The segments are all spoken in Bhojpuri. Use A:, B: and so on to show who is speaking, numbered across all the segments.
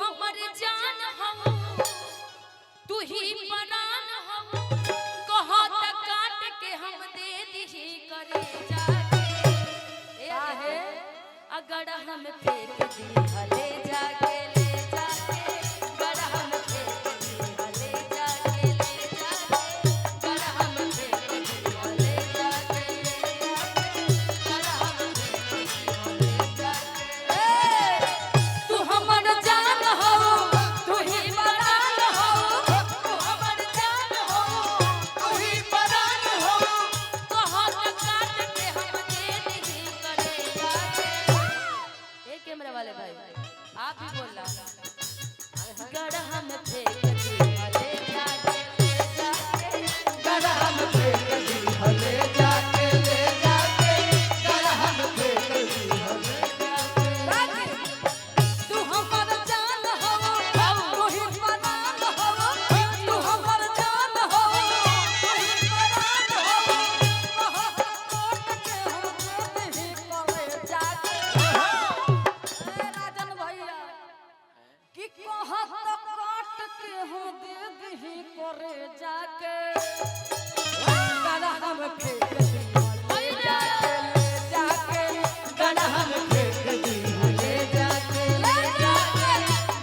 A: हमर जान हो, तू ही परान हो, कहो त काट के हम दे दिही करे जाके। ए
B: काहे?
A: अगर हम फेंक दी हले जाके ले जाके, गड़ हम फेंक दी हले जाके ले जाके, गड़ हम फेंक दी हले जाके ले जाके, गड़ हम फेंक दी हले जाके। तू हमर जान हो, तू ही परान हो, तू हमर जान हो,
C: तू ही परान हो।
A: कहो त काट के हम दे दिही करे जाके। ए कैमरा वाले भाई, आप भी बोलना। गढ़ हम फेंक दी हले जाके ले जाके,
C: गढ़ हम फेंक दी हले जाके ले जाके, गढ़ हम फेंक दी हले जाके।
B: तू हमर जान हो, तू ही परान हो, तू हमर जान हो, तू ही परान हो, कहो कोट के हम दे दिही करे जाके। ए राजन भैया, कि कहत काट के हम दे दिही करे जाके, गला हम फेंक दी हले जाके ले जाके,
C: गढ़ हम फेंक दी हले जाके ले जाके,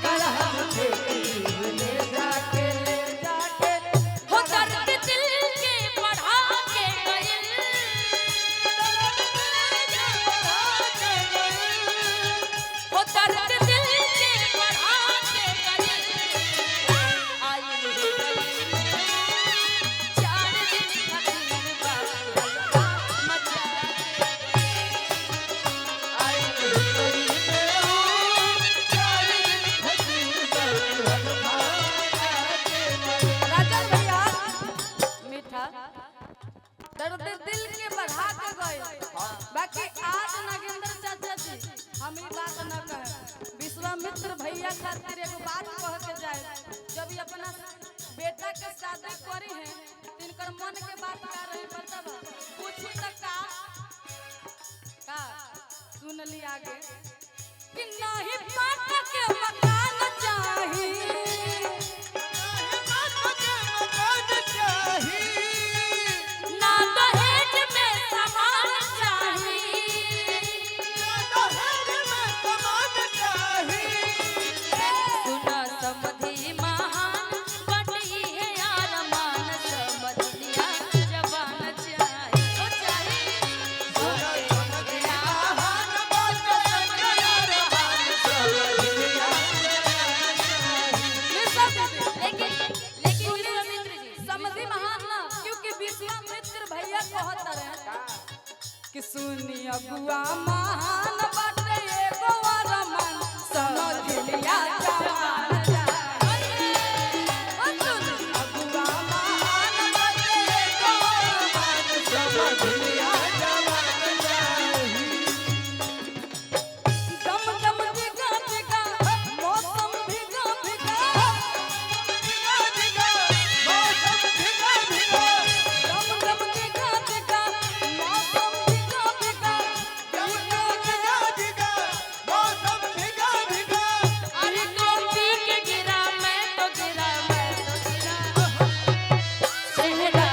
C: गढ़ हम फेंक दी हले जाके ले जाके।
A: हो दर्द दिल के बढ़ा के गइल, हो दर्द दिल के बढ़ा के गइल, आइल हो गइल चार दिन खातिर बाबू हल्का मचा के।
C: आई गई में हूँ, चार दिन खजीर बरहल भागे मरे।
B: राजन भैया, मीठा दर्द दिल के बढ़ा के गए। बाकी आज नागेंद्र चाचा जी हम ई बात न कहे, विश्वामित्र भैया खातिर एगो बात कह के जाए। जब ई अपना बेटा के शादी करी है, तिनकर मन के बात का रही बतावा, पूछी त का का सुन ली आगे कि नहीं पाट के मकान चाही,
A: ना दहेज में सामान चाही, सुना समधी महान बटी है आरमान, समझलिया जवान चाही, ओ चाही। लेकिन लेकिन विश्वामित्र जी,
B: समझी महान ना, क्योंकि विश्वामित्र भैया कहत रहे कि सुनी अगुआ महान बाटे एगो अरमान, समझलिया जवान चाही। ओ सुन, अगुआ महान बाटे एगो अरमान, दम दम भीगा भीगा, मौसम भीगा भीगा, दम दम भीगा भीगा, मौसम भीगा भीगा, भीगा
A: अरे कॉफी के गिरा मैं तो गिरा, मैं तो गिरा सेहरा।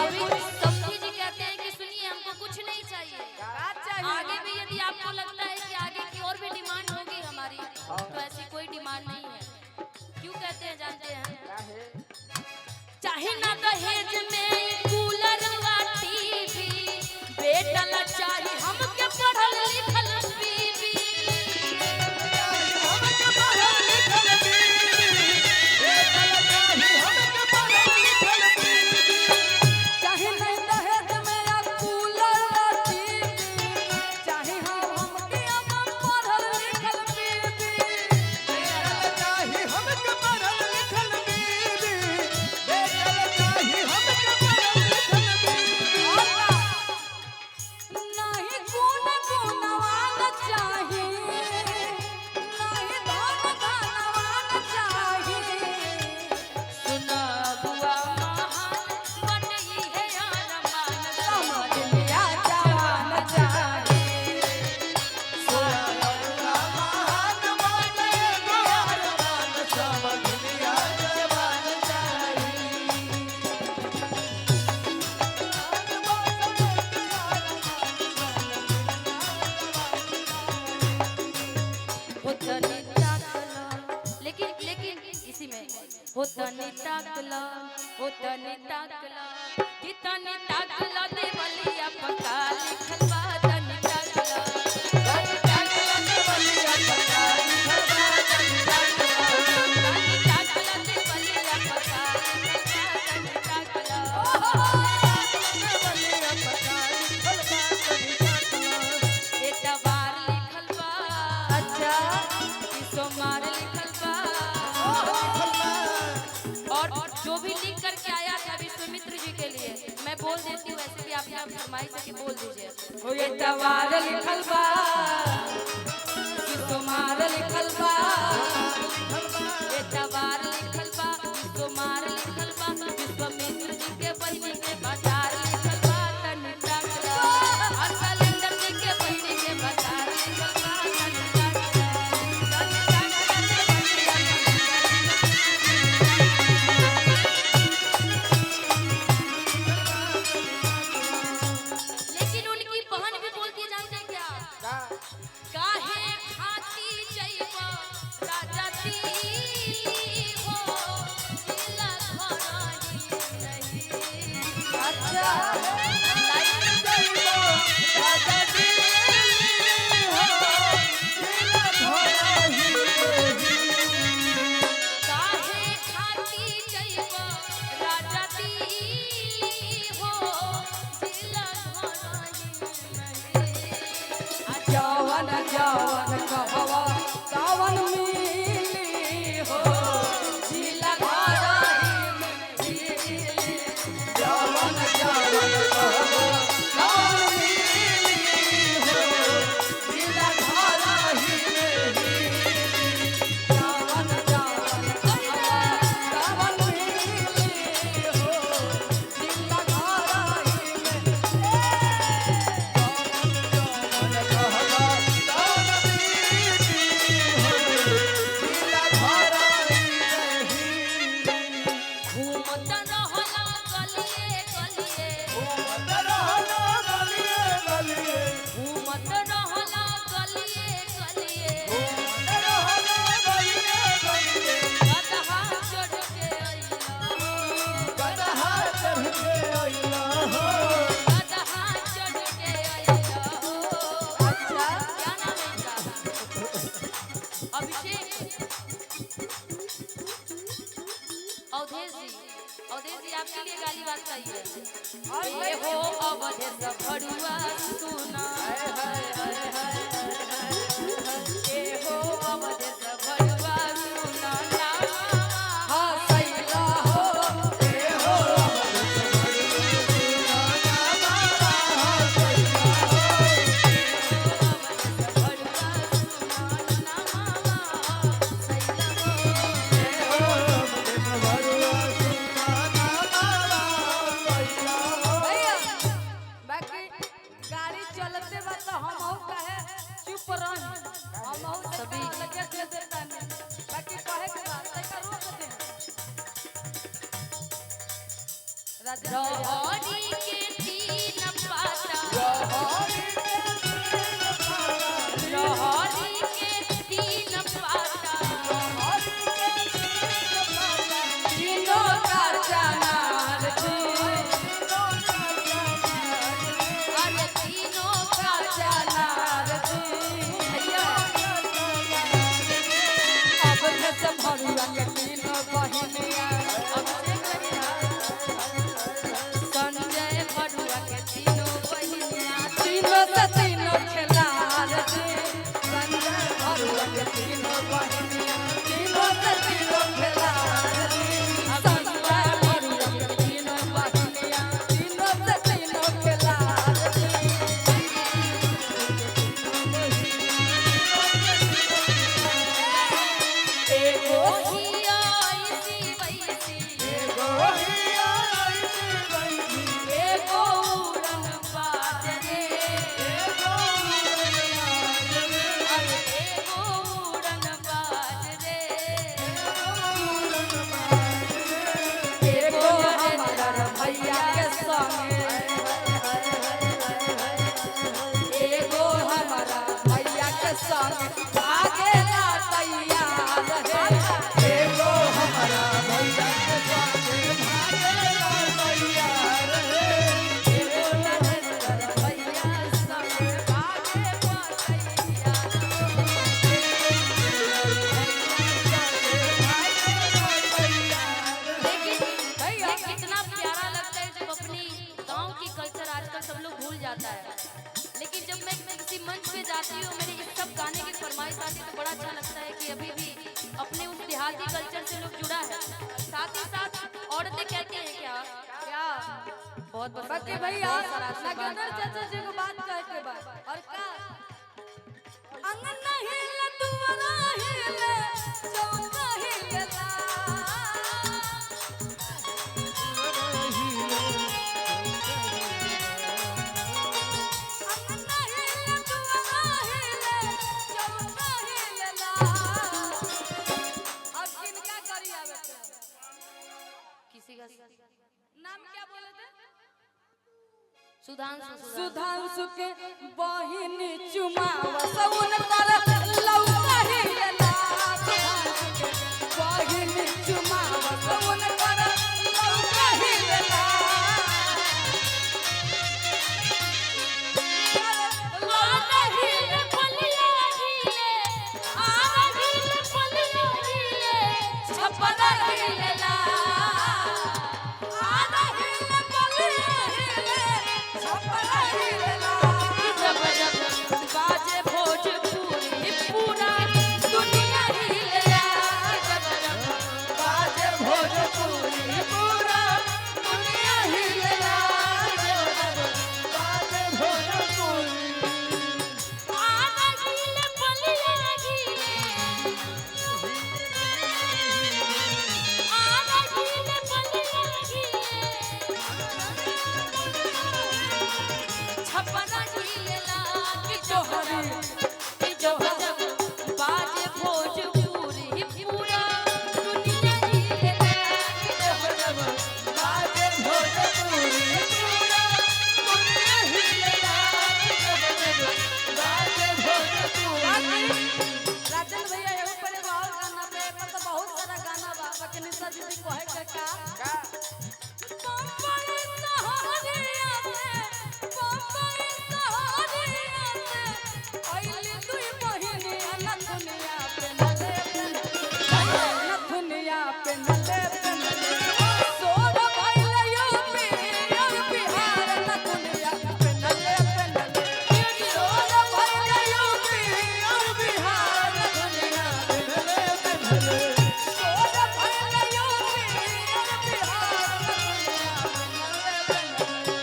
A: अभी समधी जी कहते हैं कि सुनिए हमको कुछ नहीं चाहिए।
B: का चाहिए?
A: आगे भी यदि आपको लगता है कि आगे की और भी डिमांड होगी हमारी, तो ऐसी कोई डिमांड नहीं है। क्यों कहते हैं जानते हैं? चाहे ना दहेज में कूलर वा टीवी, बेटा ला चाहे हमके पढ़ल लिखल बीवी।
B: चाहे नहीं दहेज में या कूलर या टीवी, चाहे हम हमके अब पढ़ल लिखल बीबी।
C: चाही हमके पढ़ल लिखल बीबी, बेटल चाही हमके पढ़ल
A: ताकला, ओ तनी ताकला, कि तनी ताकला देवलिया पका लिखल बा, तनी ताकला, तनी ताकला देवलिया पका लिखल बा, तनी ताकला, तनी ताकला देवलिया पका लिखल बा, तनी ताकला। एतवार लिखल बा,
B: अच्छा।
A: कि सोमवार लिखल बा। और जो भी लिख करके आया था विश्वामित्र जी के लिए, मैं बोल देती हूँ, वैसे भी आपने फरमाइश है कि बोल दीजिए।
B: ओ एतवार लिखल बा, कि सोमार लिखल बा।
A: एतवार लिखल बा, सोमार लिखल बा, विश्वामित्र जी के बहिनी के बाजार लिखल बा, तनी ताकला। और कैलेंडर जी के बहिनी के बाजार लिखल बा, तनी ताकला। तनी ताकला देवलिया लेकिन उनकी बहन भी बोलती है, जानते हैं क्या? काहे खाती जइब राजा दिली हो, जिला घरही नहीं।
B: अच्छा।
A: काहे खाती जइब राजा दिली हो, जिला घरही नहीं।
B: जवन जवन कहवा सावन मिली हो, जिला घरही में मिली। जवन जवन कहवा सावन मिली हो, जिला घरही में मिली। जवन जवन कहवा सावन मिली हो, जिला घरही में।
A: घूमत रहला गलिए गलिए, घूमत रहला गलिए गलिए, गदहा चढ़ के अइला हो, गदहा चढ़ के अइला हो।
B: अच्छा।
A: क्या नाम है इनका? अभिषेक, अवधेश जी, अवधेश जी आपके लिए गाली बात चाहिए।
B: और
A: ए हो अवधेश भरुआ सुना, ए हो अवधेश भरुआ सुना ना।
B: हाँ सैला हो।
A: भरुआ सुना ना मामा सैला हो।
B: भैया, बाकी गाड़ी चलते बा तो हम हूँ काहे चुप रही, हम हूँ
A: सभी।
B: लगे दे देतानी। बाकी कहे के बा तैका रोक दे राजा।
A: रहरी के तीन पाता, रहरी के तीन पाता,
B: तीनों का चनार जी,
A: अरे तीनों का
B: चनार जी।
A: भैया
B: अब जस भरुआ के तीनों बहिनिया,
A: अभिषेक भैया, संजय भरुआ के तीनों बहिनिया,
B: तीनों से तीनों खेलार जी। संजय भरुआ के तीनों बहिनिया, तीनों से तीनों खेलार जी। संजय भरुआ के तीनों बहिनिया, तीनों से तीनों खेलार जी। एगो
A: ओही ऐसी वैसी, एगो उड़न बाज रे, अरे एगो उड़न बाज आती है तो बड़ा अच्छा लगता है कि अभी भी अपने उस देहाती कल्चर से लोग जुड़ा है। साथ ही साथ औरतें कहती हैं क्या
B: क्या
A: बहुत पसंद
B: बाकी
A: है,
B: भैया
A: बहुत सारा आशीर्वाद।
B: नागेंद्र चाचा जी को बात कह के बाद और का अंगन हिले दुआरा हिले चौका हिलेला। अंगन हिले दुआरा हिले चौका हिलेला। अब किनका करी आवे के?
A: किसी का
B: नाम क्या बोले थे?
A: सुधांशु
B: सुधांशु के बहिन चुमावा सउन कर लौका हिलेला। सुधांशु के बहिन चुमावा सउन कर लौका हिलेला। लौका हिले पलिया हिले, आरा हिले पलिया हिले, छपरा हिलेला। आरा हिले पलिया हिले, छपरा हिलेला।
A: जब जब बाजे भोजपुरी पूरा दुनिया हिलेला। जब जब
C: बाजे भोजपुरी पूरा दुनिया हिलेला। बाजे भोजपुरी
A: आरा हिले पलिया हिले, आरा हिले पलिया हिले, छपरा हिलेला। कि जोहरी कि जब जब बाजे भोजपुरी पूरा दुनिया हिलेला। कि जब जब
C: बाजे भोजपुरी पूरा दुनिया हिलेला। बाजे भोजपुरी
B: राजन भैया एगो पर एगो और गाना पे पर तो बहुत सारा गाना बा बाकी निशा दीदी कहे के का बम्बई सहारिया से, बम्बई सहारिया से, अइली दुई बहिनिया नथुनिया पे नले पे, नथुनिया पे नले पे नले। सोर भइल यूपी और बिहार, नथुनिया पे नले पे नले। सोर भइल यूपी और बिहार, नथुनिया पे सोर भइल यूपी और बिहार, नथुनिया पे नले पे नले।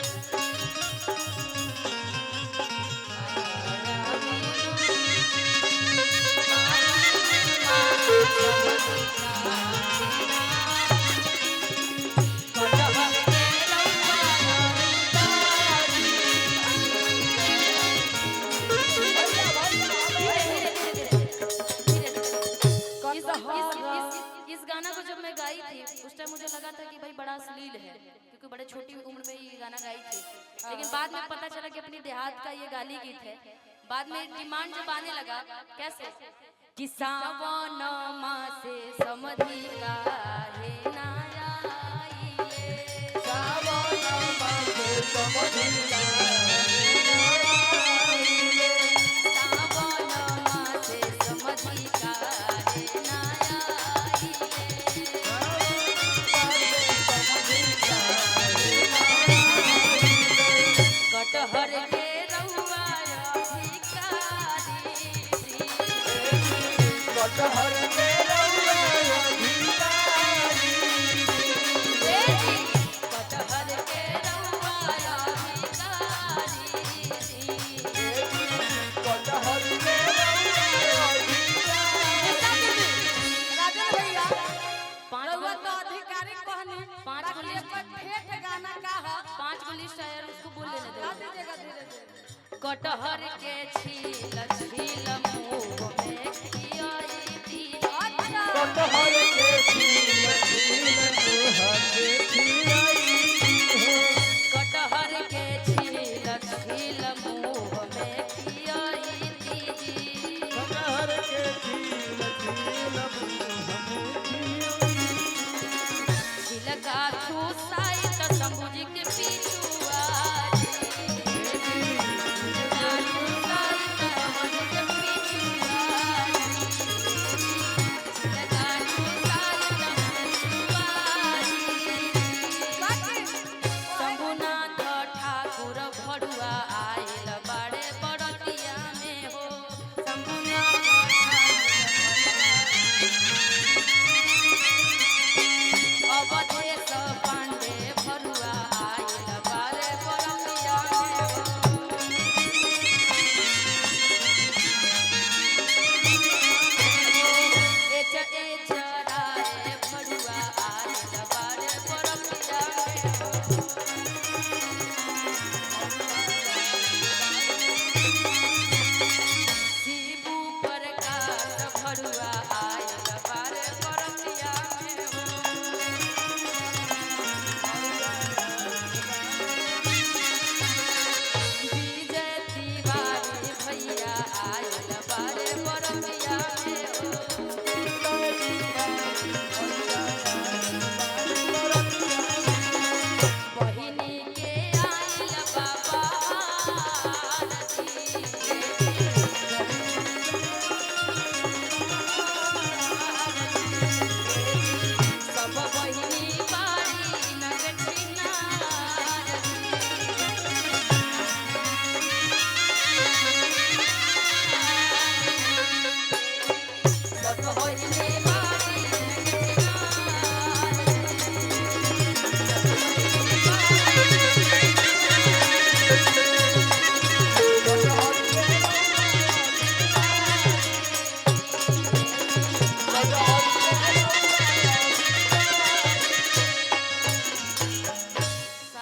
A: इस, इस, इस, इस गाना को जब मैं गाई थी उस टाइम मुझे लगा था कि भाई बड़ा अश्लील है, क्योंकि बड़े छोटी उम्र में ये गाना गाई थी। लेकिन बाद में पता चला कि अपनी देहात का ये गाली गीत है। बाद में डिमांड जब आने लगा कैसे कि सावन मासे समधि काहे ना आइले।
C: सावन मासे समधिया
A: सावन मासे समधि काहे ना आइले। कटहर के रउआ भिखारी जी।
C: कटहर के रउआ अधिकारी
A: ए जी, कटहर के रउआ भिखारी जी।
C: कटहर के रउआ अधिकारी
B: राजन भैया
A: पाँच
B: रउआ
A: गो
B: तो अधिकारी कहनी
A: पाँच गो
B: बाकी
A: लिस्ट।
B: एकर ठेठ गाना का ह
A: पाँच गो लिस्ट आया उसको बोल लेने
B: गा
A: दो।
B: दीजिएगा धीरे धीरे।
A: कटहर के छील छील मुंह में खियाई दी।
B: अच्छा
C: कटहर के छील छील तोहर के खियाई हो।
A: कटहर के छील छील मुंह में खियाई दी।
C: कटहर के छील छील मुँह में खियाई।
A: छिलका ठूसाई त शंभू जी के पिछुआ जी। छिलका ठूसाई त शंभू जी के पिछुआ जी। छिलका तू।